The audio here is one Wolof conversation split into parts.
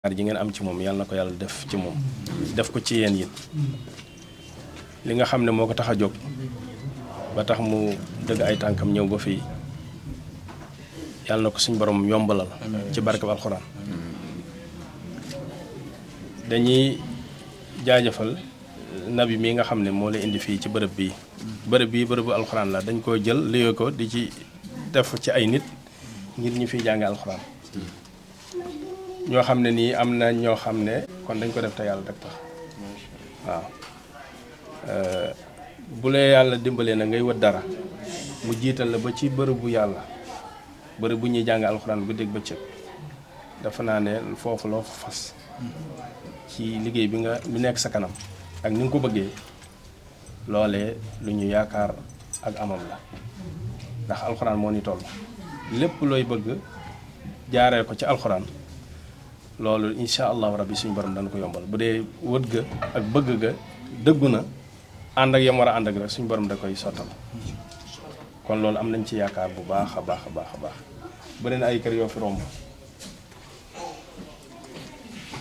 ji ngeen am ci moom yàlla na ko yàlla def ci moom def ko ci yéen yi li nga xam ne moo ko tax a jóg ba tax mu dëgg ay tànkam ñëw ba fii yàlla na ko suñ borom yombalal ci barkeb alxuraan dañuy jaajëfal nabi mi nga xam ne moo la indi fii ci bërëb bii bërëbu alxuraan la dañ koo jël liggéey ko di ci def ci ay nit ngir ñu fiy jànge alxuraan ñoo xam ne nii am na ñoo xam ne kon dañ ko def te yàlla rek tax waaw bu lee yàlla dimbalee na ngay wët dara mu jiital la ba ci bërëbu yàlla bërëb bu ñuy jàng alxuraan bu dégg bëccëg dafa naa ne foofu loo fa fas ci liggéey bi nekk sa kanam ak ni nga ko bëggee loolee lu ñu yaakaar ak amam la ndax alxuraan moo ni toll lépp looy bëgg jaaree ko ci alxuraan loolu incha allahu rabbi suñu borom dana ko yombal bu dee wët ga ak bëgg ga dëggu na ànd ak yam war a ànd ak rek suñu borom da koy sottal kon loolu am nañ ci yaakaar bu baax a baax a baax a baax bëri na ay kër yoo fi romb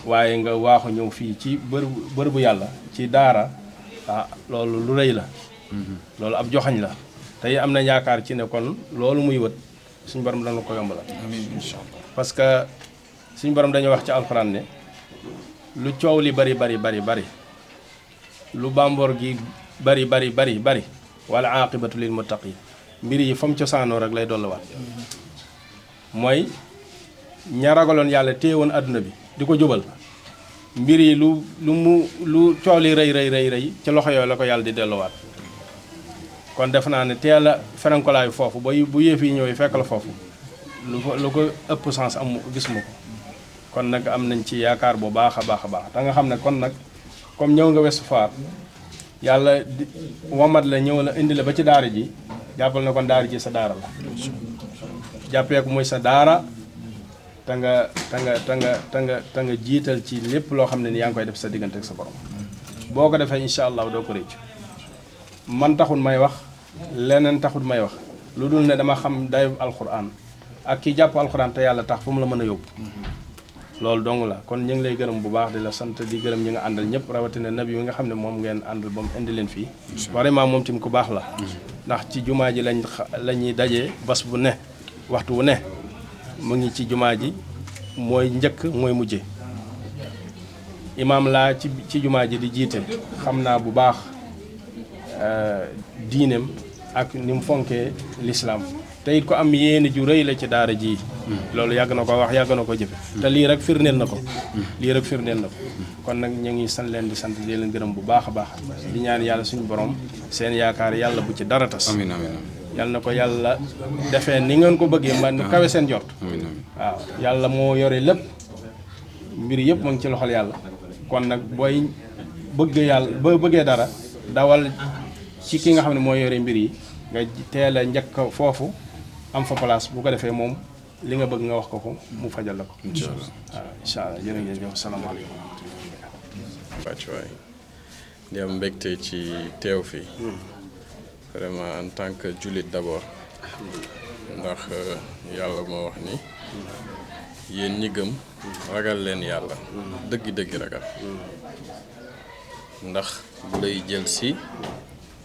waaye nga waaxu ñëw fii ci bërëbu yàlla ci daara loolu lu rëy la loolu ab joxañ la tey am nañ yaakaar ci ne kon loolu muy wët suñu borom dana ko yombalal amiin incha allah parce que suñu borom dañuy wax ci alxuraan ne lu coow li bari lu bàmboor gi bari wala aqibatu lil muttaqin mbir yi fa mu cosaanoo rek lay dolliwaat mooy ña ragaloon yàlla téye woon àdduna bi di ko jubal mbir yi lu coow li rëy ci loxo yooyu la ko yàlla di delluwaat kon def naa ne teel a ferenkolaayu foofu bu yëf yi ñëwee fekk la foofu lu ko ëpp sens am gis ma ko kon nag am nañ ci yaakaar bu baax a baax da nga xam ne kon nag comme ñëw nga Ouest Foire yàlla wamat la ñëw la indi la ba ci daara ji jàppal na kon daara ji sa daara la jàppee ko muy sa daara te nga jiital ci lépp loo xam ne ni yaa ngi koy def sa diggante ak sa borom boo ko defee incha allah doo ko réccu man taxul may wax leneen taxul may wax lu dul ne dama xam dayu alxuraan ak ki jàpp alxuraan te yàlla tax fu mu la mën a yóbbu loolu dong la kon ñu ngi lay gërëm bu baax di la sant di gërëm ñi nga àndal ñëpp rawatina nabi yi nga xam ne moom ngeen àndal ba mu indi leen fii vraiment moom tim ku baax la ndax ci jumaa ji la ñuy dajee bas bu ne waxtu wu ne mu ngi ci jumaa ji mooy njëkk mooy mujje imaam laa ci jumaa ji di jiite xam naa bu baax diineem ak ni mu fonkee lislaam te it ko am yéene ju rëy la ci daara ji loolu yàgg na ko wax yàgg na ko jëfe te lii rek firndeel na ko kon nag ñu ngi sant leen di sant di leen gërëm bu baax a baax di ñaan yàlla suñu borom seen yaakaar yàlla bu ci dara tas amiin amiin yàlla na ko yàlla defee ni ngeen ko bëggee man kawe seen jort waaw yàlla moo yore lépp mbir yëpp mu ngi ci loxol yàlla kon nag booy bëggee dara dawal ci ki nga xam ne moo yore mbir yi nga teel a njëkk foofu am fa place bu ko defee moom li nga bëgg nga wax ko mu fajal la ko incha allah waaw incha allah jërëjëf salaamaaleykum waay di am mbégte ci teew fii vraiment en tant que jullit d'abord ndax yàlla moo wax ni yéen ñi gëm ragal leen yàlla dëgg ragal ndax bu lay jël si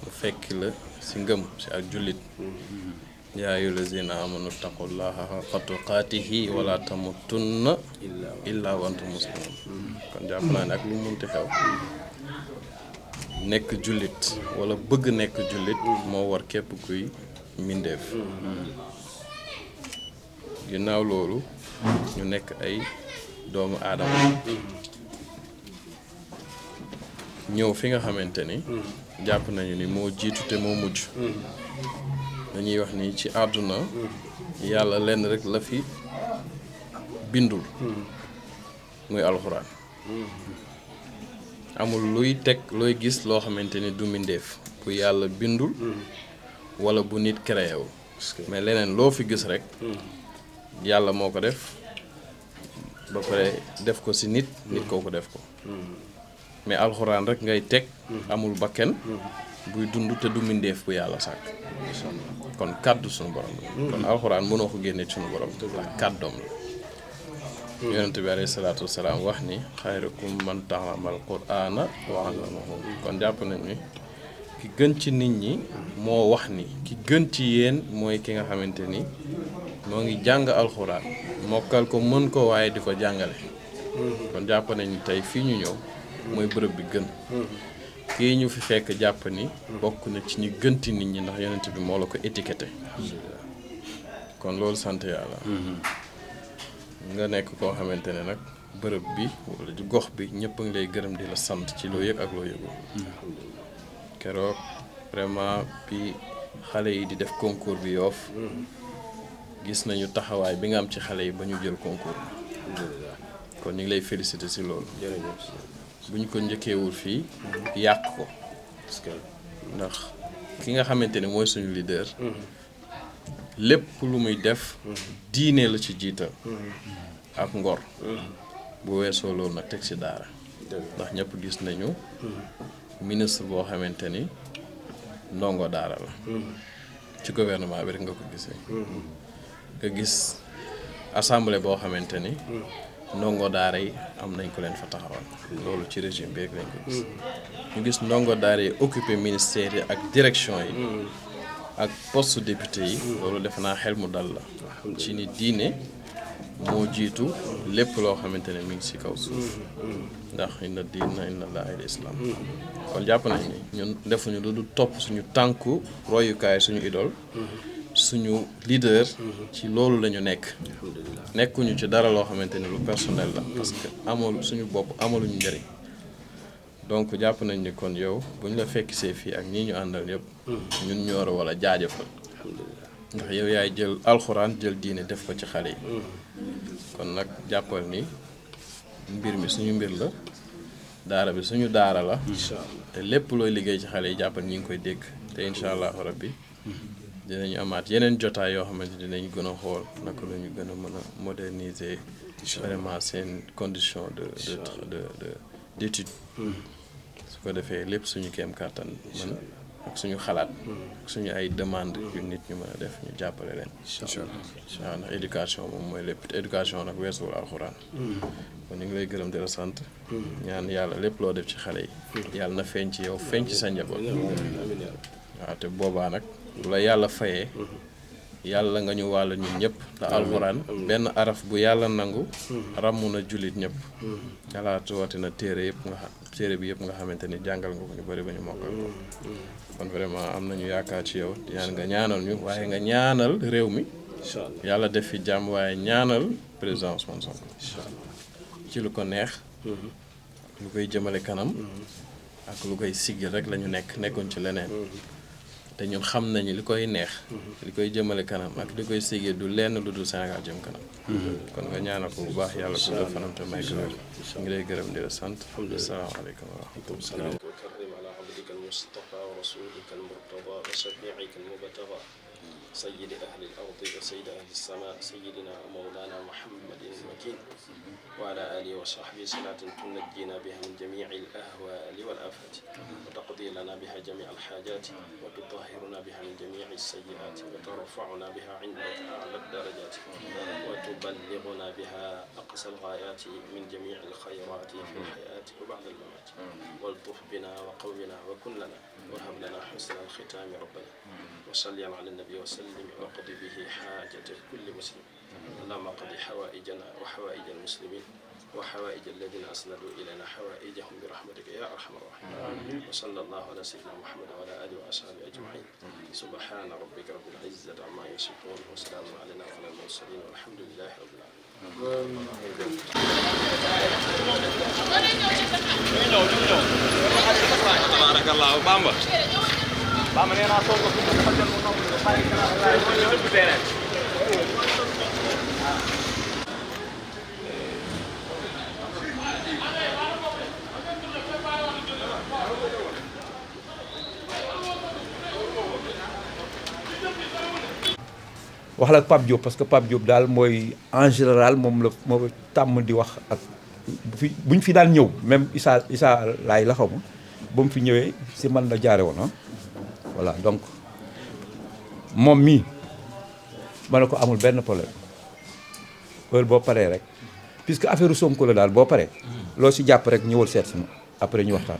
mu fekk la si ngëm si ak jullit yaa ayyuhal lazina amanu taqullaha haqqa tuqaatihi wala tamutunna illa wa antum muslimun kon jàpp naa ne ak lu munti xew nekk jullit wala bëgg nekk jullit moo war képp kuy mbindeef ginnaaw loolu ñu nekk ay doomu aadama ñëw fi nga xamante ni jàpp nañu ni moo jiitu te moo mujj dañuy wax ni ci àdduna yàlla lenn rek la fi bindul muy alxuraan amul looy gis loo xamante ni du mbindeef bu yàlla bindul wala bu nit créé wu mais leneen loo fi gis rek yàlla moo ko def ba pare def ko ci nit kooku def ko mais alxuraan rek ngay teg amul bakken buy dund te du mbindeef bu yàlla sàkk kon kàddu suñu borom la kon alxuraan mënoo ko génne ci suñu borom la kàddoom la yonent bi alayhi salaatu wasalaam wax ni xayrukum man ta'allama al-qur'ana wa 'allamahu. kon jàpp nañ ni ki gën ci nit ñi moo wax ni ki gën ci yéen mooy ki nga xamante ni moo ngi jàng alxuraan mokkal ko mën ko waaye di ko jàngale. kon jàpp nañ ni tey fii ñu ñëw mooy bërëb bi gën. kii ñu fi fekk jàpp ni bokk na ci ñi gënti nit ñi ndax yonent bi moo la ko étiqueté. kon loolu sant yàlla. nga nekk koo xamante ne nag bërëb bi wala gox bi ñëpp a ngi lay gërëm di la sant ci loo yëg ak loo yëgul. keroog vraiment bi xale yi di def concours bi Yoff gis nañu taxawaay bi nga am ci xale yi ba ñu jël concours kon ñu ngi lay féliciter ci loolu. bu ñu ko njëkkeewul fii yàq ko ndax ki nga xamante ne mooy suñu leader lépp lu muy def diine la ci jiital ak ngor bu weesoo loolu nag teg ci daara ndax ñëpp gis nañu ministre boo xamante ni ndongo daara la ci gouvernement bi rek nga ko gisee nga gis assemblée boo xamante ni ndongo daara yi am nañ ko leen fa taxawal loolu ci régime bi rek lañ ko gis ñu gis ndongo daara yi occupé ministère yi ak direction yi ak poste député yi loolu def naa xel mu dal la ci ni diine moo jiitu lépp loo xamante ne mi ngi ci kaw suuf ndax inna diina inna laaha al-islaam kon jàpp nañ ni ñun defuñu lu dul topp suñu tànku royukaay suñu idole suñu leader ci loolu lañu nekk nekkuñu ci dara loo xamante ni lu personnel la parce que amul suñu bopp amaluñu njëriñ donc jàpp nañ ni kon yow bu ñu la fekk see fii ak ñii ñu àndal yëpp ñun ñooro wala jaajëfal ndax yow yaay jël alxuraan jël diine def ko ci xale yi kon nag jàppal ni mbir mi suñu mbir la daara bi suñu daara la te lépp looy liggéey ci xale yi jàppal ñi ngi koy dégg te incha allahu rabbi dinañu amaat yeneen jotaay yoo xamante dinañ gën a xool naka la ñu gën a mën a moderniser vraiment seen condition d'étude su ko defee lépp suñu kéem kàttan man ak suñu xalaat ak suñu ay demande yu nit ñu mën a def ñu jàppale leen waaw ndax éducation moom mooy lépp éducation nag weesuwul alxuraan kon ñu ngi lay gërëm di la sant ñaan yàlla lépp loo def ci xale yi yàlla na feeñ ci yow feeñ ci sa njaboot waaw te boobaa nag bu la yàlla fayee yàlla nga ñu wàll ñun ñëpp ndax alxuraan benn araf bu yàlla nangu ràmm na jullit ñëpp yàllaatu wati na téere bi yëpp nga xamante ni jàngal nga ko ñu bëri ba ñu mokkal ko kon vraiment am nañu yaakaar ci yow ñaan nga ñaanal ñu waaye nga ñaanal réew mi yàlla def fi jàmm waaye ñaanal président Ousmane Sonko ci lu ko neex lu koy jëmale kanam ak lu koy siggil rek la ñu nekkoon ci leneen te ñun xam nañu li koy neex li koy jëmale kanam ak li koy sigee du lenn lu dul Sénégal jëm kanam kon nga ñaanal ko bu baax yàlla ko def fanam te may ko wér ngi lay gërëm di la sant asalaamaaleykum wa rahmatulah وكرم على عبدك المصطفى ورسولك المرتضى وشفيعك المبتغى سيد أهل الأرض وسيد أهل السماء سيدنا ومولانا محمد المكين وعلى آله وصحبه صلاة تنجينا بها من جميع الأهوال والآفات وتقضي لنا بها جميع الحاجات وتطهرنا بها من جميع السيئات وترفعنا بها عندك أعلى الدرجات وتبلغنا بها أقصى الغايات من جميع الخيرات في الحياة وبعد الممات والطف بنا وقونا وكن لنا وهب لنا حسن الختام ربنا وصلي على النبي وسلم وقضي به حاجة كل مسلم اللهم قضي حوائجنا وحوائج المسلمين وحوائج الذين أسندوا إلينا حوائجهم برحمتك يا أرحم الراحمين وصلى الله على سيدنا محمد وعلى آله وأصحابه أجمعين سبحان ربك رب العزة عما يصفون وسلام علينا وعلى المرسلين والحمد لله رب العالمين تبارك الله بامبا بامبا نينا صوتك مقدم ونوم خارج الله wax la ak Pape Diop parce que Pape Diop daal mooy en général moom la moo tàmm di wax ak buñ fi daan ñëw même Issa laay la xaw ma ba mu fi ñëwee si man la jaare woon voilà donc moom mii ma ne ko amul benn problème heure boo paree rek puisque affaire Sonko la daal boo paree loo si jàpp rek ñëwal seet si ma après ñu waxtaan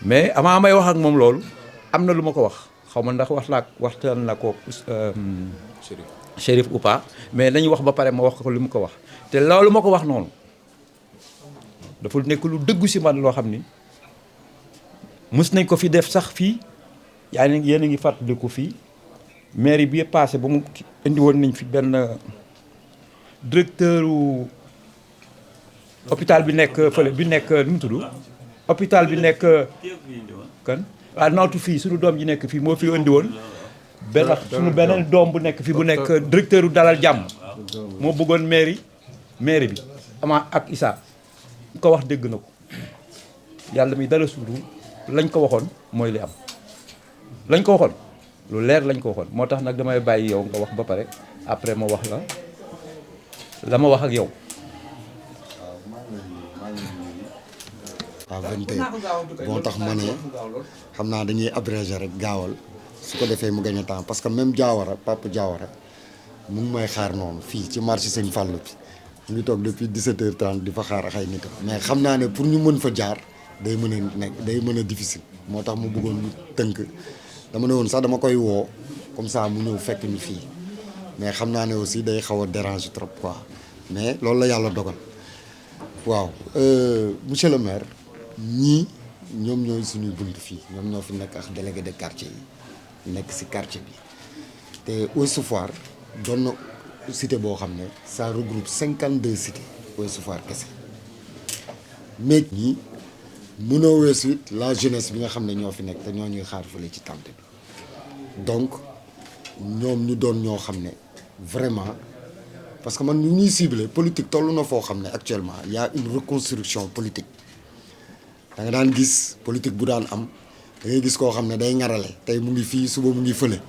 mais avant may wax ak moom loolu am na lu ma ko wax xaw ma ndax waxtaan na ko Chérif ou pas mais dañuy wax ba pare ma wax ko li mu ko wax te loolu ma ko wax noonu dafa nekk lu dëggu si man loo xam ni mës nañ ko fi def sax fii yéen a ngi fàttaliku fii mairie bi passé ba mu indi woon nañ fi benn directeur hôpital bi nekk fële bi nekk nu mu tudd hôpital bi nekk kan waaw nawtu fii suñu doom ji nekk fii moo fi indi woon suñu beneen doom bu nekk fii bu nekk directeur u dalal jàmm moo bëggoon mairie bi ama ak Issa ñu ko wax dégg na ko yàlla mi dara suuru lañ ko waxoon mooy li am lañ ko waxoon lu leer lañ ko waxoon moo tax nag damay bàyyi yow nga wax ba pare après ma wax la ma wax ak yow. waaw 21 moo tax ma ne xam naa dañuy abrégé rek gaawal su ko defee mu gañ a temps parce que même Diawara Papa Diawara mu ngi may xaar noonu fii ci marché Sëñ Fallou bi mu ngi toog depuis 17h30 di fa xaar ak ay nitam mais xam naa ne pour ñu mën fa jaar day mën a difficile moo tax mu bëggoon ñu tënk dama ne woon sax dama koy woo comme ça mu ñëw fekk ñu fii mais xam naa ne aussi day xaw a déranger trop quoi mais loolu la yàlla dogal waaw monsieur le maire ñii ñoom ñooy suñuy bunt fii ñoom ñoo fi nekk ak délégué de quartier yi nekk si quartier bi te Ouest Foire doon na cité boo xam ne ça regroupe 52 cités Ouest Foire kese mais ñii mënoo weesu it la jeunesse bi nga xam ne ñoo fi nekk te ñoo ñuy xaar fële ci tànt bi donc ñoom ñu doon ñoo xam ne vraiment parce que man ñu ñuy ciblé politique toll na foo xam ne actuellement y a une reconstruction politique da nga daan gis politique bu daan am da ngay gis koo xam ne day ŋarale tey mu ngi fii suba mu ngi fële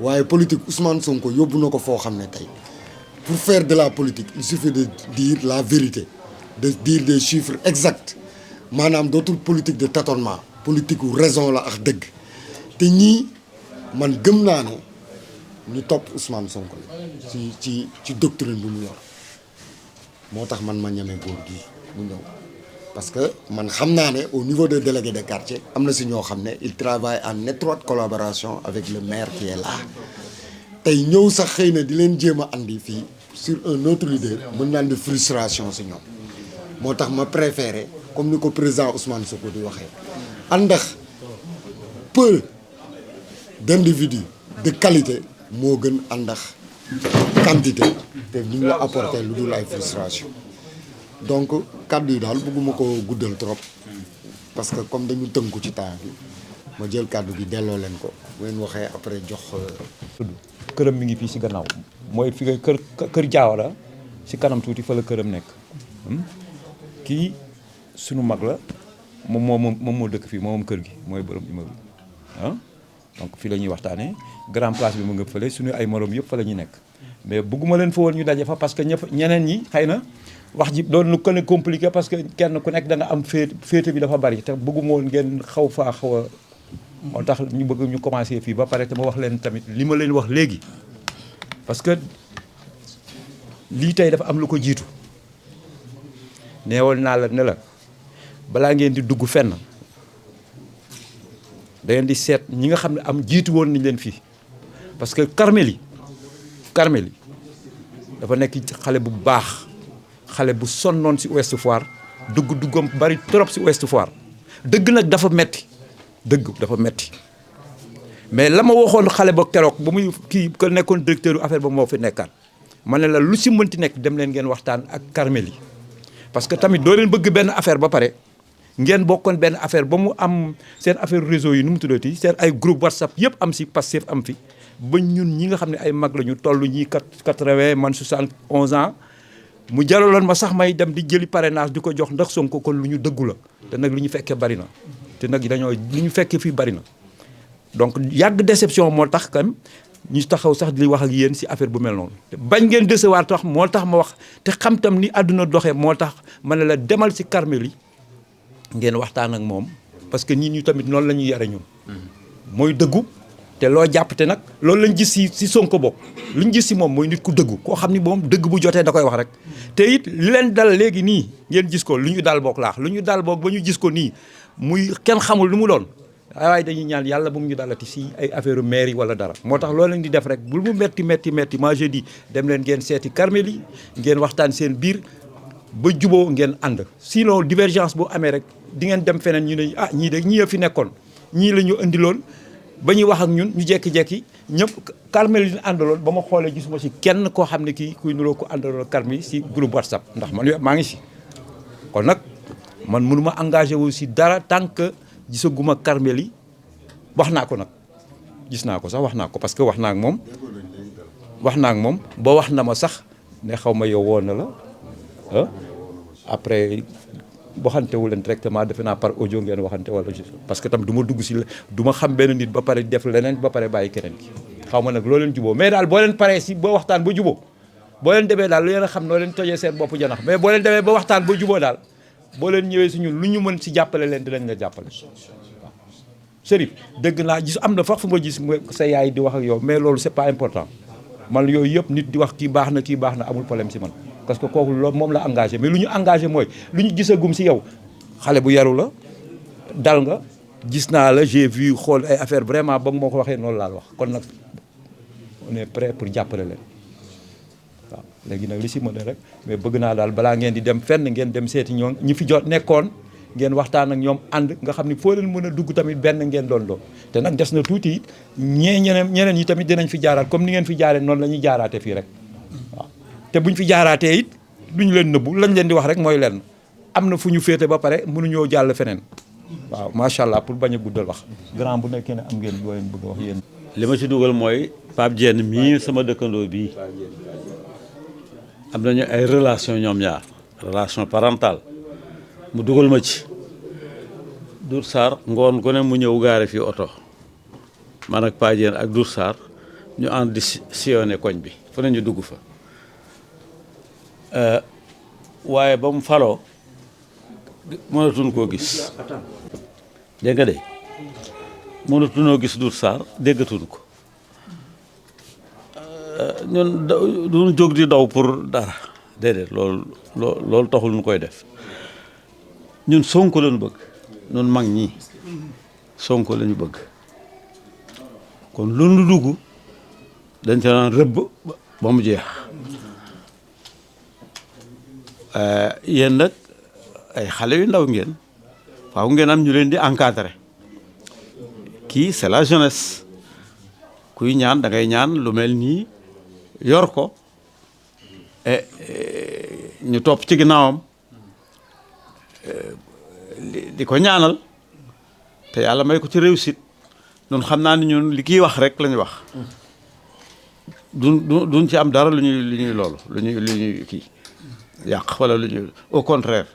waaye politique Ousmane Sonko yóbbu na ko foo xam ne tey pour faire de la politique il suffit de dire la vérité de dire des chiffres exacts maanaam dootul politique de tâtonnement politique wu raison la ak dëgg te ñii man gëm naa ne ñu topp Ousmane Sonko la ci doctrine bi mu yor moo tax man ma ñeme góor gi mu ñëw parce que man xam naa ne au niveau des délégués de quartier am na si ñoo xam ne il travaille en étroite collaboration avec le maire qui est là tey ñëw sax xëy na di leen jéem a andi fii sur un autre leader mën naan de frustration si ñoom moo tax ma préféré comme ni ko président Ousmane Sonko di waxee àndax peu d'individus de qualité moo gën àndax quantité te ñu la apporter lu dul ay frustration donc kàddu yi daal bëgguma ko guddal trop parce que comme dañu tënku ci temps bi ma jël kàddu gi delloo leen ko bu ngeen waxee après jox. këram mi ngi fii si gannaaw mooy fi nga kër Diawara si kanam tuuti fa la këram nekk kii sunu mag la moom moo dëkk fii moom kër gi mooy borom immeuble ah donc fii la ñuy waxtaanee grand place bi mu nga fële suñu ay morom yëpp fa la ñuy nekk mais bëgguma leen fa woon ñu daje fa parce que ñeneen ñi xëy na wax ji doon lu gën a compliqué parce que kenn ku nekk da nga am féete bi dafa bari te bëgguma woon ngeen xaw a moo tax ñu bëgg ñu commencé fii ba pare te ma wax leen tamit li ma leen wax léegi parce que lii tey dafa am lu ko jiitu neewoon naa la ne la balaa ngeen di dugg fenn da ngeen di seet ñi nga xam ne am jiitu woon nañ leen fii parce que Carmeli dafa nekk xale bu baax xale bu sonnoon si Ouest Foire duggam bari trop si Ouest Foire dëgg nag dafa metti mais la ma waxoon xale ba keroog ba muy kii ko nekkoon directeur affaire ba moo fi nekkaat ma ne la lu si mënti nekk dem leen ngeen waxtaan ak Carmeli parce que tamit doo leen bëgg benn affaire ba pare ngeen bokkoon benn affaire ba mu am seen affaire réseau yi nu mu tuddati seen ay groupe WhatsApp yëpp am si Pastef am fi ba ñun ñi nga xam ne ay mag la ñu toll ñii 80 man 71 ans mu jaraloon ma sax may dem di jëli parrainage di ko jox ndax Sonko kon lu ñu dëggu la te nag li ñu fekkee bari na te nag li ñu fekkee fii bari na donc yàgg déception moo tax kan ñu taxaw sax di wax ak yéen si affaire bu mel noonu te bañ ngeen décevoir tax moo tax ma wax te xam tam ni àdduna doxee moo tax ma ne la demal si Carmeli ngeen waxtaan ak moom parce que nit ñu tamit noonu la ñuy yare ñun mooy dëggu te loo jàpp te nag loolu lañ gis si Sonko bokk lu ñu gis si moom mooy nit ku dëggu koo xam ni moom dëgg bu jotee da koy wax rek te it li leen dal léegi nii ngeen gis ko lu ñu dal bokk laax lu ñu dal bokk ba ñu gis ko nii muy kenn xamul lu mu doon waaye dañuy ñaan yàlla bu mu ñu dalati si ay affaire maire yi wala dara moo tax loolu leen di def rek bul mu metti moi je dis dem leen ngeen seeti Carmel yi ngeen waxtaan seen biir ba juboo ngeen ànd sinon divergence bu amee rek di ngeen dem feneen ñu ne ah ñii de ñii a fi nekkoon ñii la ñu indiloon ba ñuy wax ak ñun ñu jekki-jekki ñëpp Carmel yi ñu àndaloon ba ma xoolee gisuma si kenn koo xam ne kii kuy nuroo ko àndaloon Carmel si groupe WhatsApp ndax man maa ngi si kon nag man mënuma engagé wu si dara tant que gisaguma Carmel yi wax naa ko nag gis naa ko sax wax naa ko parce que wax naa ak moom ba wax na ma sax ne xaw ma yow woon na la après waxantewu leen directement defe naa par audio ngeen waxante wala parce que tam du ma dugg si du ma xam benn nit ba pare def leneen ba pare bàyyi keneen ki xaw ma nag loo leen juboo mais daal boo leen paree si ba waxtaan ba juboo boo leen demee daal lu leen a xam noo leen tojee seen bopp janax mais boo leen demee ba waxtaan ba juboo daal boo leen ñëwee si ñun lu ñu mën si jàppale leen dinañ la jàppale waaw Chérif dëgg naa gis am na fax fu ma gis sa yaay di wax ak yow mais loolu c'est pas important man yooyu yëpp nit di wax kii baax na amul problème si man parce que kooku loolu moom la engagé mais lu ñu engagé mooy lu ñu gisagum si yow xale bu yaru la dal nga gis naa la j'ai vu xool ay affaire vraiment ba moo ko waxee noonu laa wax kon nag on est prêt pour jàppale leen waaw léegi nag li si mën a rek mais bëgg naa daal balaa ngeen di dem fenn ngeen dem seeti ñoom ñi fi jot nekkoon ngeen waxtaan ak ñoom ànd nga xam ni foo leen mën a dugg tamit benn ngeen doon te nag des na tuuti it ñeneen ñi tamit dinañ fi jaaraat comme ni ngeen fi jaaree noonu la ñuy jaaraate fii rek waaw te buñ fi jaaraatee it duñu leen nëbbu lañ leen di wax rek mooy leen am na fu ñu féete ba pare mënuñoo jàll feneen waaw macha allah pour bañ a guddal wax grand bu nekkee ne am ngeen loo leen bëgg a wax yéen. li ma ci dugal mooy Pape Diène mii sama dëkkandoo bii am nañu ay relation ñoom ñaar relation parentale mu dugal ma ci Dour Sarr ngoon gu ne mu ñëw gaare fii oto man ak Pape Diène ak Dour Sarr ñu ànd di sillonné koñ bi fu ne ñu dugg fa waaye ba mu faloo mënatuñ koo gis dégg nga de mënatunoo gis Dour Sarr déggatuñ ko ñun duñu jóg di daw pour dara déedéet loolu taxul ñu koy def ñun Sonko lañu bëgg ñun mag ñi Sonko lañu bëgg kon lu nu dugg dañ ca naan rëbb ba mu jeex yéen nag ay xale yu ndaw ngeen faaw ngeen am ñu leen di encadrer kii c'est la jeunesse kuy ñaan da ngay ñaan lu mel nii yor ko ñu topp ci ginnaawam di ko ñaanal te yàlla may ko ci réussite ñun xam naa ni ñun li kiy wax rek la ñu wax duñ ci am dara lu ñuy kii yàq wala lu ñuy au contraire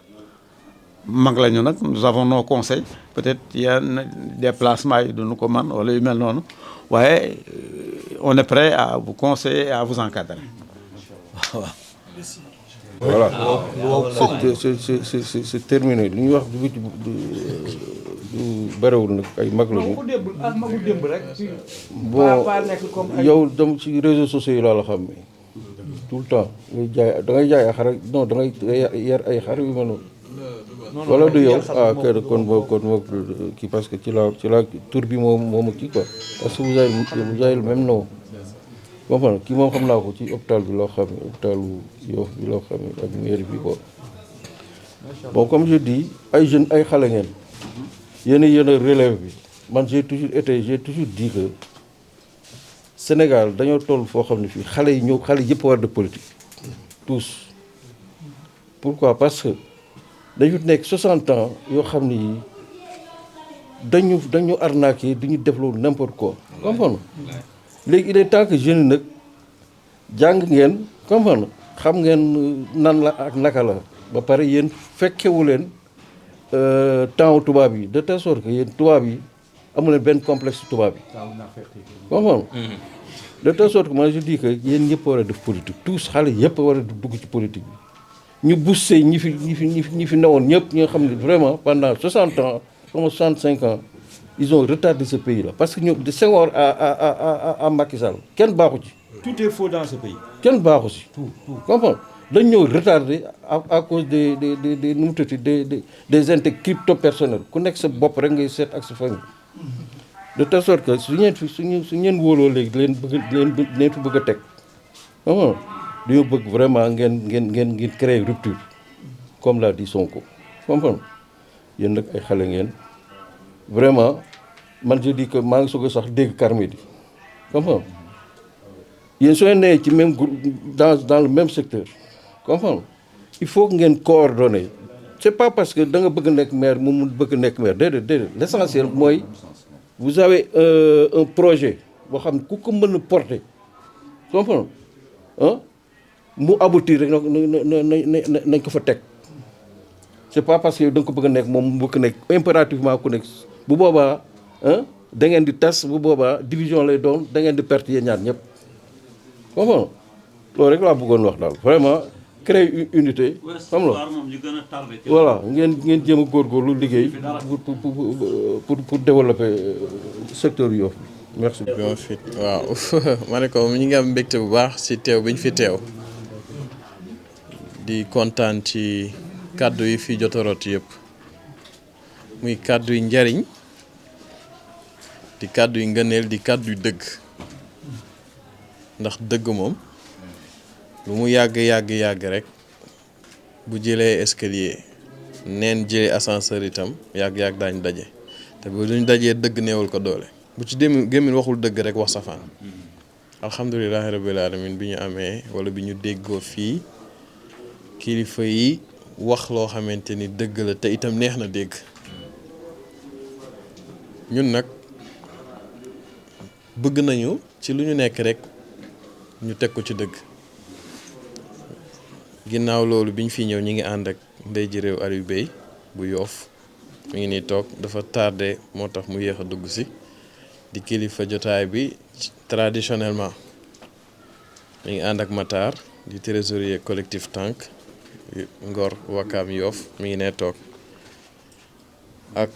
mag la ñu nag nous avons nos conseils peut-être yenn déplacement yi duñu ko man wala yu mel noonu waaye on est prêt à vous conseiller et à vous encadrer waaw. voilà c'est terminé lu ñuy wax du bëriwul nag ay mag lañu. bon yow dem ci réseaux sociaux yi laa la xam tout le temps ngay jaay da ngay jaay ay xar non da ngay yar ay xar yu mel noonu. wala du yow ah kër kon moo kii parce que ci la tur bi moom kii quoi parce que vous avez le même nom comprendre kii moom xam naa ko ci hôpital bi loo xam ne hôpitalu Yoff bi loo xam ne ak mairie bi quoi bon comme je dis ay jeunes ay xale ngeen yéen a relève bi man j'ai toujours dit que Sénégal dañoo toll foo xam ne fii xale yëpp war de politique tous pourquoi parce que dañu nekk 60 ans yoo xam ni dañu arnaqué di ñu def loolu n'importe quoi comprendre léegi il est temps que jeunes nag jàng ngeen comprendre xam ngeen nan la ak naka la ba pare yéen fekkewu leen temps tubaab yi de telle sorte que yéen tubaab yi amu leen benn complexe tubaab yi comprendre de telle sorte que moi je dis que yéen ñëpp war a def politique tous xale yëpp war a dugg ci politique bi ñu bousser ñi fi newoon ñëpp ñi nga xam ne vraiment pendant 60 ans comme 65 ans ils ont retardé ce pays là parce que ñoom de Senghor à Macky Sall kenn baaxu ci. Tout est faux dans ce pays. kenn baaxu ci. tout comprends dañ ñëw retardé à cause des nu mu tuddati des intérêts crypto personnels ku nekk sa bopp rek ngay seet ak sa famille. de telle sorte que su ngeen wóoloo léegi leen fi bëgg a teg dañoo bëgg vraiment ngeen créer rupture comme l'a dit Sonko comprendre yéen nag ay xale ngeen vraiment man je dis que maa ngi soog a sax dégg Carmody comprendre yéen soo nee ci même dans le même secteur comprendre il faut que ngeen coordonner c'est pas parce que da nga bëgg nekk maire mu bëgg nekk maire déedéet l'essentiel mooy vous avez un projet boo xam ne ku ko mën a porter comprendre mu aboutir rek nañ ko fa teg c'est pas parce que da nga ko bëgg a nekk moom mu bëgg nekk impérativement ku nekk bu boobaa da ngeen di tas bu boobaa division lay doon da ngeen di perte yéen ñaar ñëpp comprendre loolu rek laa bëggoon wax daal vraiment créer unité xam nga voilà ngeen jéem a góorgóorlu liggéey pour développer secteur Yoff bi merci. bon fit waaw ma ne ko ñu ngi am mbégte bu baax ci teew bi ñu fi teew di kontaan ci kàddu yi fi jot a rot yëpp muy kàddu yi njariñ di kàddu yi ngëneel di kàddu yu dëgg ndax dëgg moom lu mu yàgg rek bu jëlee escalier neen jëlee ascenseur itam yàgg daañu daje te bu duñ dajee dëgg neewul ko doole bu ci gémmiñ waxul dëgg rek wax safaan alhamdulilahi rabbil alamin bi ñu amee wala bi ñu déggoo fii kilifa yi wax loo xamante ni dëgg la te itam neex na dégg ñun nag bëgg nañu ci lu ñu nekk rek ñu teg ko ci dëgg ginnaaw loolu bi ñu fi ñëw ñi ngi ànd ak ndey ji réew Aliou Bey bu Yoff mi ngi nii toog dafa tardé moo tax mu yéex a dugg si di kilifa jotaay bi traditionnellement mi ngi ànd ak Matar di trésorier collectif Tànk Ngor Wakaam Yoff mi ngi nee toog ak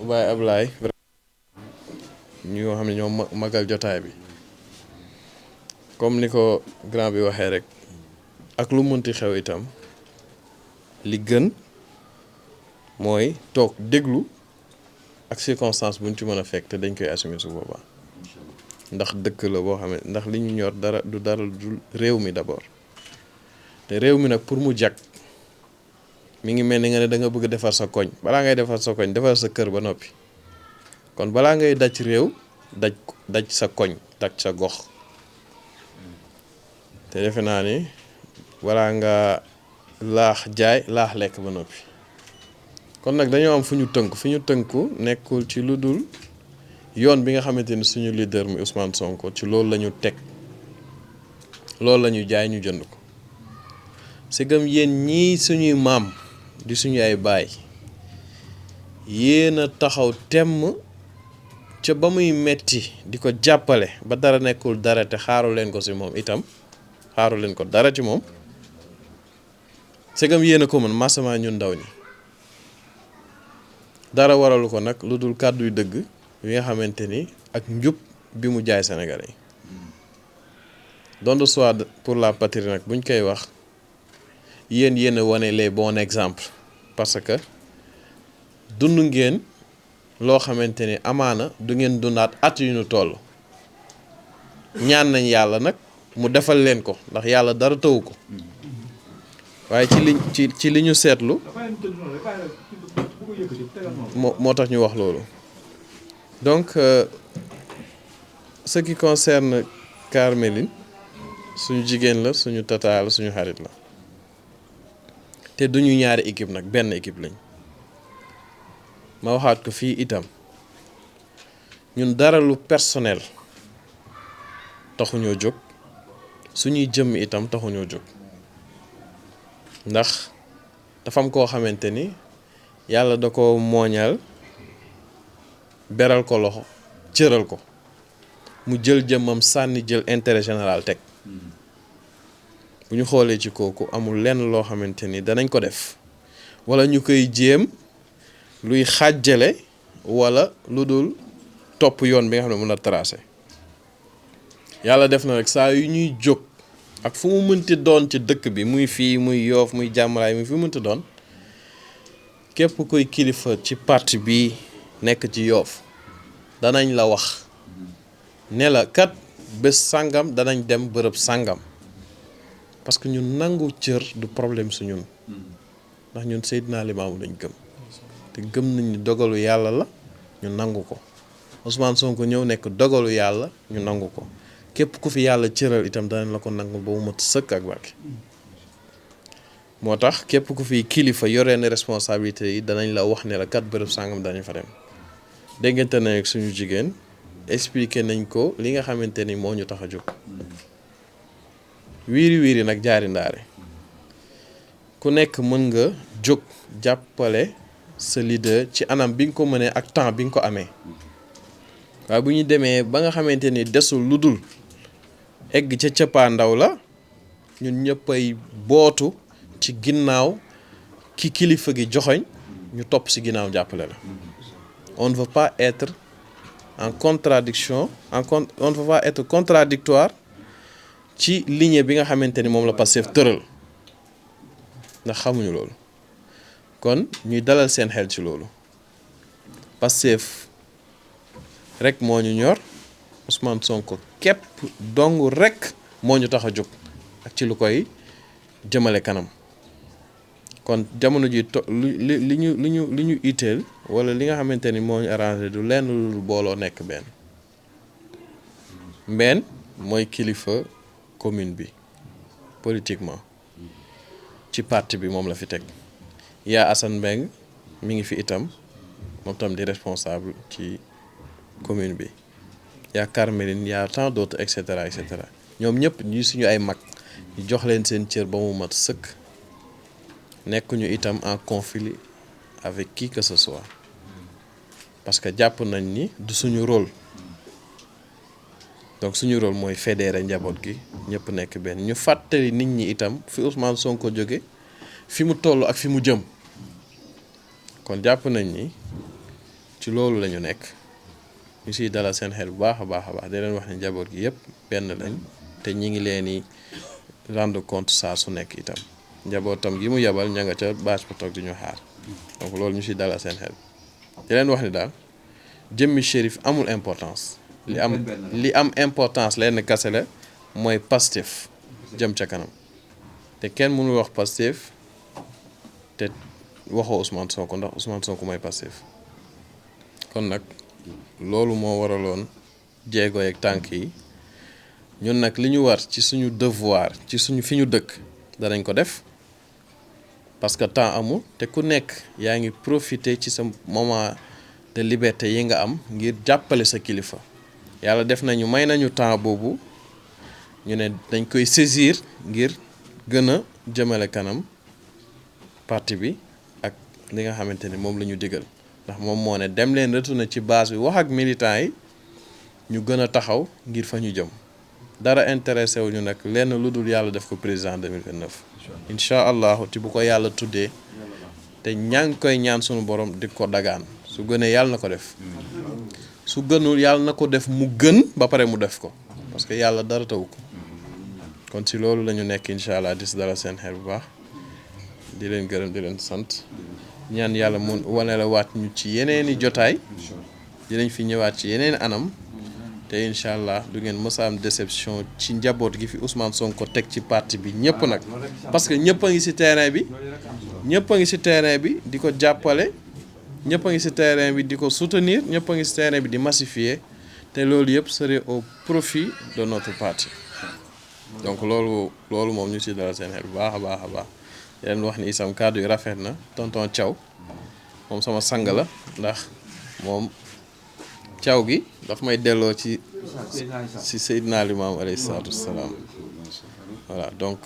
Baye Ablaye ñoo xam ne ñoo magal jotaay bi comme ni ko grand bi waxee rek ak lu mënti xew itam li gën mooy toog déglu ak circonstance buñ ci mën a fekk te dañ koy assumer su boobaa ndax dëkk la boo xam ne ndax li ñu ñor dara du réew mi d'abord te réew mi nag pour mu jag mi ngi mel ni nga ne da nga bëgg defar sa koñ balaa ngay defar sa koñ defar sa kër ba noppi kon balaa ngay daj réew daj sa koñ daj sa gox te defe naa ni balaa nga laax jaay laax lekk ba noppi kon nag dañoo am fu ñu tënku nekkul ci lu dul yoon bi nga xamante ni suñu leader mi Ousmane Sonko ci loolu la ñu teg loolu la ñu jaay ñu jënd ko segam yéen ñii suñuy maam di suñu ay baay yéen a taxaw temm ca ba muy metti di ko jàppale ba dara nekkul dara te xaaru leen ko ci moom itam xaaru leen ko dara ci moom segam yéen a ko mën masama ñun ndaw ñi dara waralu ko nag lu dul kàddu yu dëgg yi nga xamante ni ak njub bi mu jaay Sénégalais yi don de soi pour la patrie nag buñ koy wax yéen a wane les bons exemples parce que dund ngeen loo xamante ni amaana du ngeen dundaat at yu ñu toll ñaan nañ yàlla nag mu defal leen ko ndax yàlla dara tawu ko waaye ci li ñu seetlu moo tax ñu wax loolu donc ce qui concerne Carméline suñu jigéen la suñu tata la suñu xarit la te duñu ñaari équipe nag benn équipe lañ ma waxaat ko fii itam ñun dara lu personnel taxuñoo jóg suñuy jëmm itam taxuñoo jóg ndax dafa am koo xamante ni yàlla da ko mooñal beral ko loxo cëral ko mu jël jëmmam sànni jël intérêt général teg bu ñu xoolee ci kooku amul lenn loo xamante ni danañ ko def wala ñu koy jéem luy xàjjale wala lu dul topp yoon bi nga xam ne mën a tracé yàlla def na rek saa yu ñuy jóg ak fu mu mënti doon ci dëkk bi muy fii muy Yoof muy Jàmmalaay muy fu mu mënti doon képp koy kilifa ci parti bi nekk ci Yoof danañ la wax ne la kat bés sàngam danañ dem bërëb sàngam parce que ñun nangu cër du problème su ñun ndax ñun Seydina Limaamu lañ gëm te gëm nañ ni dogalu yàlla la ñu nangu ko Ousmane Sonko ñëw nekk dogalu yàlla ñu nangu ko képp ku fi yàlla cëral itam danañ la ko nangu ba mu mat sëkk ak barke moo tax képp ku fi kilifa yoree ne responsabilité yi danañ la wax ne la kat bërëb sàngam danañ fa dem déggante nañ ak suñu jigéen expliqué nañ ko li nga xamante ni moo ñu tax a jóg wiiri wiiri nag jaari ndaare ku nekk mën nga jóg jàppale sa leader ci anam bi nga ko mënee ak temps bi nga ko amee waaye bu ñu demee ba nga xamante ni desul lu dul egg ca cëppaa ndaw la ñun ñëppay bootu ci ginnaaw ki kilifa gi joxoñ ñu topp ci ginnaaw jàppale la on ne veut pas être en contradiction on ne veut pas être contradictoire ci ligne bi nga xamante ni moom la Pastef tëral ndax xamuñu loolu kon ñuy dalal seen xel ci loolu Pastef rek moo ñu ñor Ousmane Sonko képp dong rek moo ñu tax a jóg ak ci lu koy jëmale kanam kon jamono ji li ñu itteel wala li nga xamante ni moo ñu arrangé du lenn lu booloo nekk benn mooy kilifa commune bi politiquement ci parti bi moom la fi teg yaa Assane Mbengue mi ngi fi itam moom tam di responsable ci commune bi yaa Carmeline yaa tant d'autres et cetera ñoom ñëpp ñi suñu ay mag ñu jox leen seen cër ba mu mat sëkk nekkuñu itam en conflit avec qui que ce soit parce que jàpp nañ ni du suñu rôle donc suñu rôle mooy fédérer njaboot gi ñëpp nekk benn ñu fàttali nit ñi itam fi Ousmane Sonko jóge fi mu toll ak fi mu jëm kon jàpp nañ ni ci loolu la ñu nekk ñu siy dalal seen xel bu baax a baax di leen wax ne njaboot gi yëpp benn lañ te ñi ngi leen di rendre compte saa su nekk itam njabootam gi mu yabal ña nga ca bâche ba toog di ñu xaar donc loolu ñu siy dalal seen xel di leen wax ni daal jëmmi Chérif amul importance li am importance leen kase la mooy Pastef jëm ca kanam te kenn mënul wax Pastef te waxoo Ousmane Sonko ndax Ousmane Sonko mooy Pastef kon nag loolu moo waraloon jéego yeeg tànk yi ñun nag li ñu war ci suñu devoir ci suñu fi ñu dëkk danañ ko def parce que temps amul te ku nekk yaa ngi profiter ci sa moment de liberté yi nga am ngir jàppale sa kilifa yàlla def nañu may nañu temps boobu ñu ne dañ koy saisir ngir gën a jëmale kanam parti bi ak li nga xamante ni moom la ñu digal ndax moom moo ne dem leen retourner ci base bi wax ak militants yi ñu gën a taxaw ngir fa ñu jëm dara intéressé wu ñu nag lenn lu dul yàlla def ko président 2029 incha allahu ti bu ko yàlla tuddee te ñaa ngi koy ñaan sunu borom di ko dagaan su gënee yàlla na ko def su gënul yàlla na ko def mu gën ba pare mu def ko parce que yàlla dara taw ko kon si loolu la ñu nekk incha allah di si dara seen xel bu baax di leen gërëm di leen sant ñaan yàlla mu wane la waat ñu ci yeneeni jotaay dinañ fi ñëwaat ci yeneeni anam te incha allah du ngeen mës a am déception ci njaboot gi fi Ousmane Sonko teg ci parti bi ñëpp nag parce que ñëpp a ngi si terrain bi ñëpp a ngi si terrain bi di ko jàppale ñëpp a ngi si terrain bi di ko soutenir ñëpp a ngi si terrain bi di massifier te loolu yëpp serait au profit de notre parti donc loolu moom ñu si dara seen xel bu baax a baax a baax leen wax ni isam kàddu yi rafet na tonton Thiaw moom sama sang la ndax moom Thiaw gi daf may delloo ci Seydina Limaamu alayhi salaatu wassalaam voilà donc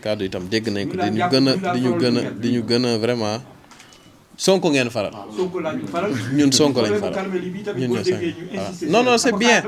kàddu itam dégg nañ ko di ñu gën a vraiment Sonko ngeen faral ñun Sonko lañ faral ñun ñoo sang voilà non c'est bien